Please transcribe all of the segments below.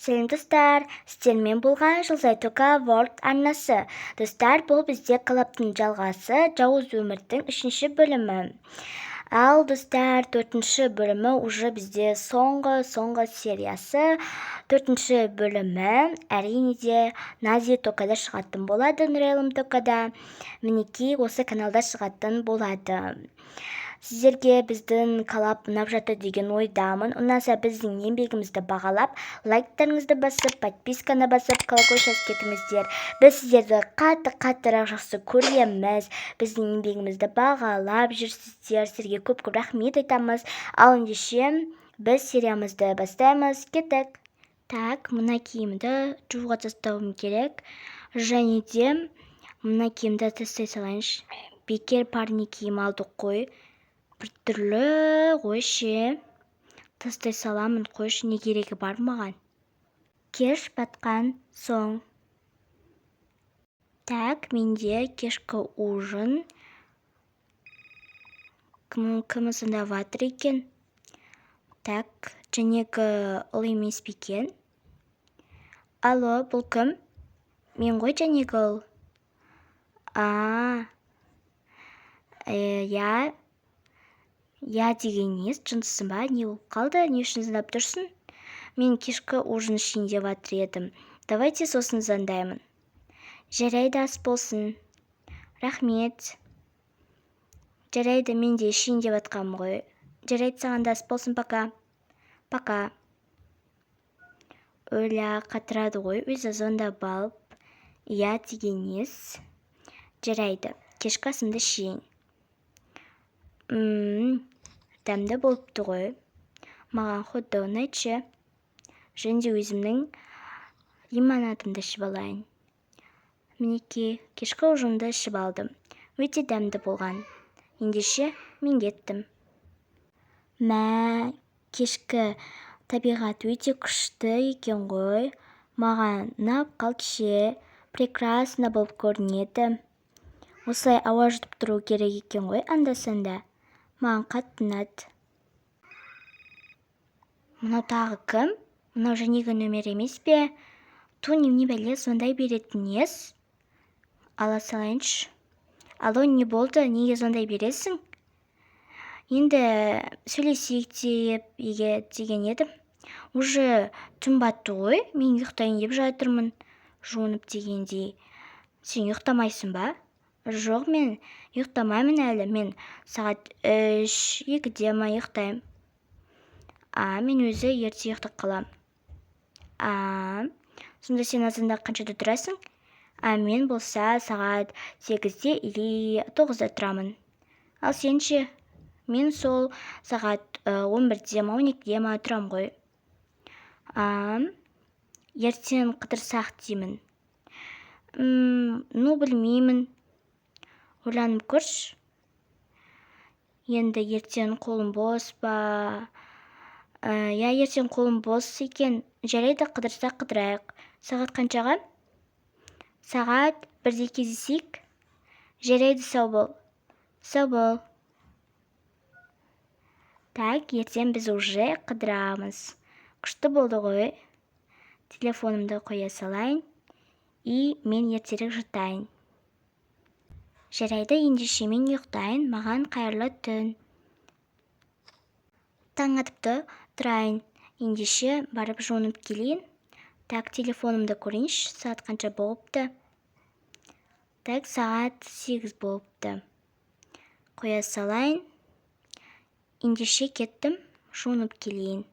Сәлем, достар! Сіздермен болған Жұлдызай Тока World арнасы. Достар, бұл бізде коллабтың жалғасы, жауыз өмірдің үшінші бөлімі. Ал, достар, төртінші бөлімі уже бізде соңғы соңғы сериясы. Төртінші бөлімі, әрине де, Нази Токада шығатын болады, Нұрайлым Токада. Мінекей, осы каналда шығатын болады. Сіздерге біздің коллаб ұнап жатыр деген ойдамын. Ұнаса, біздің еңбегімізді бағалап, лайктарыңызды басып, подписканы басып, колокольчик басып кетіңіздер. Біз сіздерді қатты қаттырақ жақсы көреміз. Біздің еңбегімізді бағалап жүрсіздер, сіздерге көп көп рахмет айтамыз. Ал ендеше біз сериямызды бастаймыз. Кеттік! Так, мына киімді жууға тастауым керек және де мына киімді тастай салайыншы. Бекер парный киім алдық қой, біртүрлі ғой ше. Тастай саламын, қойшы, не керегі бар маған? Кеш батқан соң. Так, менде кешкі ужин. Кім кім звондап жатыр екен? Так, жәнегі ұл емес пе екен? Алло, бұл кім? Мен ғой, жәнегі ұл. А, иә. Иә деген несі? Жындысың ба? Не болып қалды? Не үшін звондап тұрсың? Мен кешкі ужин ішейін деп жатыр едім. Давайте сосын звондаймын. Жарайды, ас болсын. Рахмет. Жарайды, мен де ішейін деп жатқанмын ғой. Жарайды, саған да ас болсын. Пока, пока. Өлә, қатырады ғой өзі звондап алып. Иә деген несі? Жарайды, кешкі асымды ішейін. Дәмді болыпты ғой. Маған хот-дог ұнайды ше. Және де өзімнің лимонадымды ішіп алайын. Мінекей, кешкі ужинді ішіп алдым. Өте дәмді болған. Ендеше мен кеттім. Мә, кешкі табиғат өте күшті екен ғой. Маған ұнап қалды ше. Прекрасно болып көрінеді. Осылай ауа жұтып тұру керек екен ғой анда-санда. Маған қатты ұнады. Мынау тағы кім? Мынау жәнегі нөмір емес пе? Ту, немене бәле, звондай беретін несі? Ала салайыншы. Алло, не болды? Неге звондай бересің? Енді сөйлесейік деп еге деген едім. Уже түн батты ғой, мен ұйықтайын деп жатырмын, жуынып дегендей. Сен ұйықтамайсың ба? Жоқ, мен ұйықтамаймын әлі. Мен сағат 3, 2-де ма ұйықтаймын. А, мен өзі ерте ұйықтап қалам. А, сонда сен азанда қаншада тұрасың? А, мен болса сағат 8-де или 9-да тұрамын. Ал сен ше? Мен сол сағат 11-де ма, 12-де ма тұрам ғой. А, ертең қыдырсақ деймін. Ну, білмеймін, ойланып көрші. Енді ертең қолым бос па? Иә, ертең қолым бос екен. Жарайды, қыдырсақ, қыдырайық. Сағат қаншаға? Сағат 1-де кездесейік. Жарайды, сау бол. Сау бол. Так, ертең біз уже қыдырамыз. Күшті болды ғой. Телефонымды қоя салайын и мен ертерек жатайын. Жарайды, ендеше мен ұйықтайын. Маған қайырлы түн. Таң атыпты, тұрайын. Ендеше барып жуынып келейін. Так, телефонымды көрейінші, сағат қанша болыпты? Так, сағат 8 болыпты. Қоя салайын. Ендеше кеттім, жуынып келейін.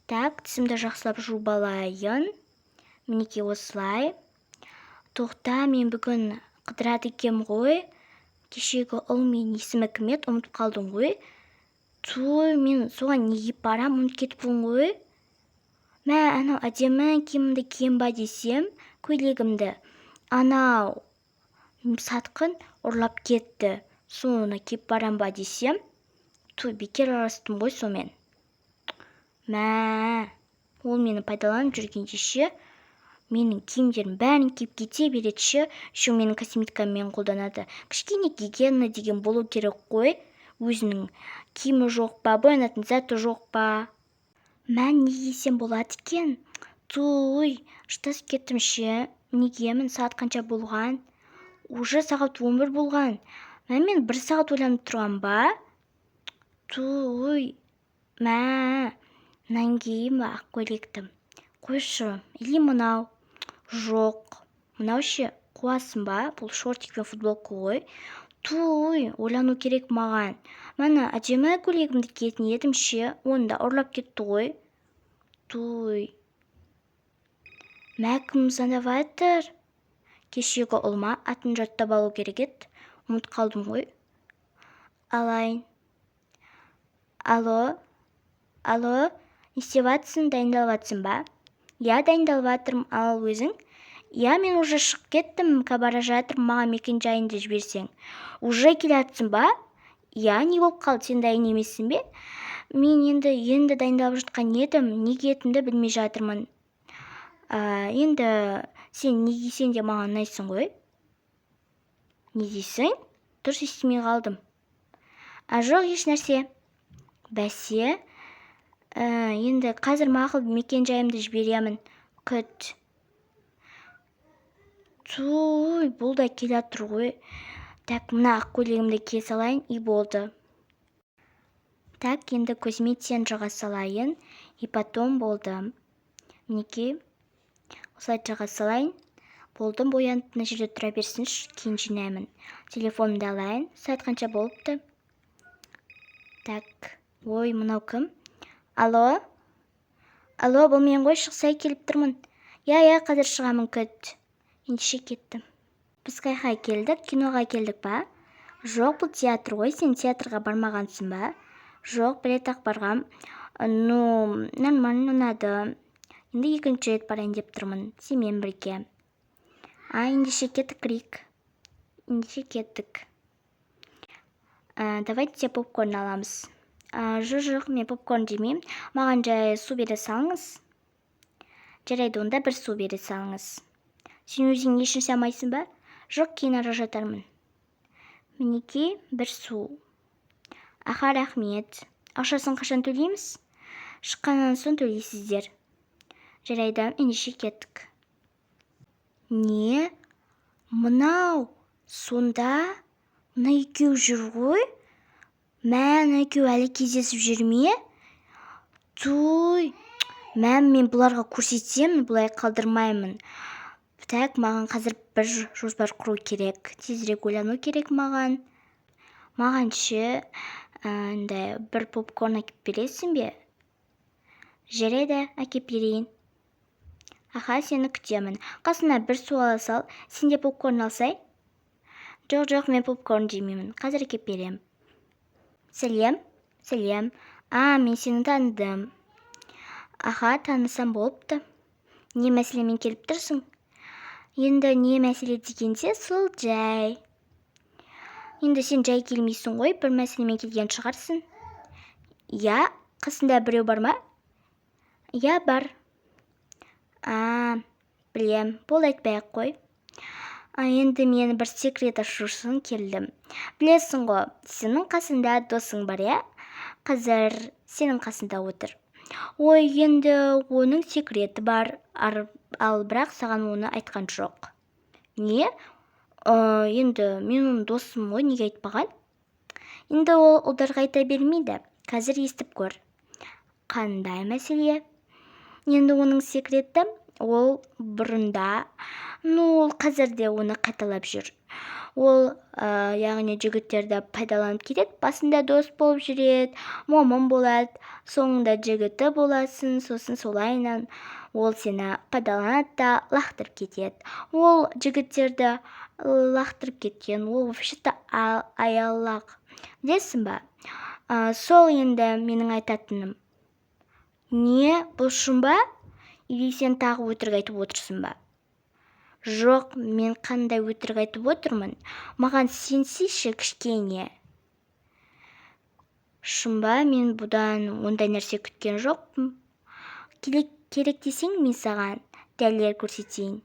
Так, тісімді жақсылап жуып алайын. Мінекей, осылай. Тоқта, мен бүгін қыдырады екенмін ғой. Кешегі ұл мен есімі кім еді, ұмытып қалдым ғой. Ту, мен соған неге барам, ұмытып кетіппін ғой. Мә, анау әдемі киімімді кием ба десем, көйлегімді анау сатқын ұрлап кетті. Соны киіп барам ба десем, ту, бекер араластым ғой сонымен. Мә, ол мені пайдаланып жүргенде ше, менің киімдерімнің бәрін киіп кете береді ше. Еще менің косметикаммен қолданады. Кішкене гигиена деген болу керек қой. Өзінің киімі жоқ па, боянатын заты жоқ па? Мә, не кисем болады екен? Туй, шатасып кеттім ше. Не киемін? Сағат қанша болған? Уже сағат 11 болған. Мә, мен бір сағат ойланып тұрған ба? Туй, мә, мынаны киейін ба, ақ көйлекті? Қойшы, или мынау? Жоқ, мынау ше? Қуасың ба? Бұл шортик пен футболка ғой. Туй, ойлану керек маған. Міне, әдемі көйлегімді киетін едім ше, оны да ұрлап кетті ғой. Туй, мә, кім звондап жатыр? Кешегі ұл ма? Атын жаттап алу керек еді, ұмытып қалдым ғой. Алайын. Алло, алло, не істеп жатсың? Дайындалып жатсың ба? Иә, дайындалып жатырмын. Ал өзің? Иә, мен уже шығып кеттім, бара жатырмын. Маған мекен жайыңды жіберсең. Уже келе жатсың ба? Иә, не болып қалды? Сен дайын емессің бе? Мен енді дайындалып жатқан едім, не киетінімді білмей жатырмын. Енді сен не кисең де маған ұнайсың ғой. Не дейсің? Дұрыс естімей қалдым. А, жоқ, еш нәрсе. Бәсе, енді қазір, мақұл, мекен жайымды жіберемін, күт. Туй, бұл да келе жатыр ғой. Так, мына ақ көйлегімді кие салайын, и болды. Так, енді көзіме тень жаға салайын, и потом болды. Мінекей, осылай жаға салайын. Болды, боянып, мына жерде тұра берсінші, кейін жинаймын. Телефонымды алайын. Сағат қанша болыпты? Так, ой, мынау кім? Алло, алло, бұл мен ғой, шықсай, келіп тұрмын. Иә, қазір шығамын, күт. Ендеше, кеттім. Біз қайда келдік? Киноға келдік па? Жоқ, бұл театр ғой. Сен театрға бармағансың ба? Жоқ, бір рет ақ барғам. Ну, нормально, ұнады. Енді екінші рет барайын деп тұрмын сенімен бірге. А, ендеше кеттік, кірейік. Ендеше, кеттік. Давайте попкорн аламыз. Жоқ, мен попкорн жемеймін, маған жай су бере салыңыз. Жарайды, онда бір су бере салыңыз. Сен өзің ешнәрсе алмайсың ба? Жоқ, кейін ара жатармын. Мінекей, бір су. Аха, рахмет. Ақшасын қашан төлейміз? Шыққаннан соң төлейсіздер. Жарайды, ендеше кеттік. Не мынау сонда? Мына екеуі жүр ғой. Мә, мына екеуі әлі кездесіп жүр ме? Туй, мә, мен бұларға көрсетемін, бұлай қалдырмаймын. Так, маған қазір бір жоспар құру керек, тезірек ойлану керек. Маған ше, андай бір попкорн әкеліп бересің бе? Жарайды, әкеп берейін. Аха, сені күтемін. Қасына бір су ала сал. Сен де попкорн алсай. Жоқ, мен попкорн жемеймін. Қазір әкеп беремін. Сәлем, сәлем. А, мен сені таныдым. Аха, танысам болыпты. Не мәселемен келіп тұрсың? Енді не мәселе дегенде, сол жай. Енді сен жай келмейсің ғой, бір мәселемен келген шығарсың. Иә, қасында біреу бар ма? Иә, бар. А, білем, болды, айтпай ақ қой. А, енді мен бір секрет ашу үшін келдім. Білесің ғой, сенің қасында досың бар, иә? Қазір сенің қасында отыр. Ой, енді оның секреті бар, ал бірақ саған оны айтқан жоқ. Не? Енді мен оның досымын ғой, неге айтпаған? Енді ол ұлдарға айта бермейді. Қазір естіп көр. Қандай мәселе? Енді оның секреті: ол бұрында, ну, ол қазір де оны қайталап жүр. Ол яғни жігіттерді пайдаланып кетеді. Басында дос болып жүреді, момын болады, соңында жігіті боласың, сосын солайынан ол сені пайдаланады да, лақтырып кетеді. Ол жігіттерді лақтырып кеткен, ол вообще то аялақ, білесің ба? Сол енді менің айтатыным. Не, бұл шын ба или сен тағы өтірік айтып отырсың ба? Жоқ, мен қандай өтірік айтып отырмын? Маған сенсейші кішкене. Шын ба? Мен бұдан ондай нәрсе күткен жоқпын. Керек десең, мен саған дәлел көрсетейін.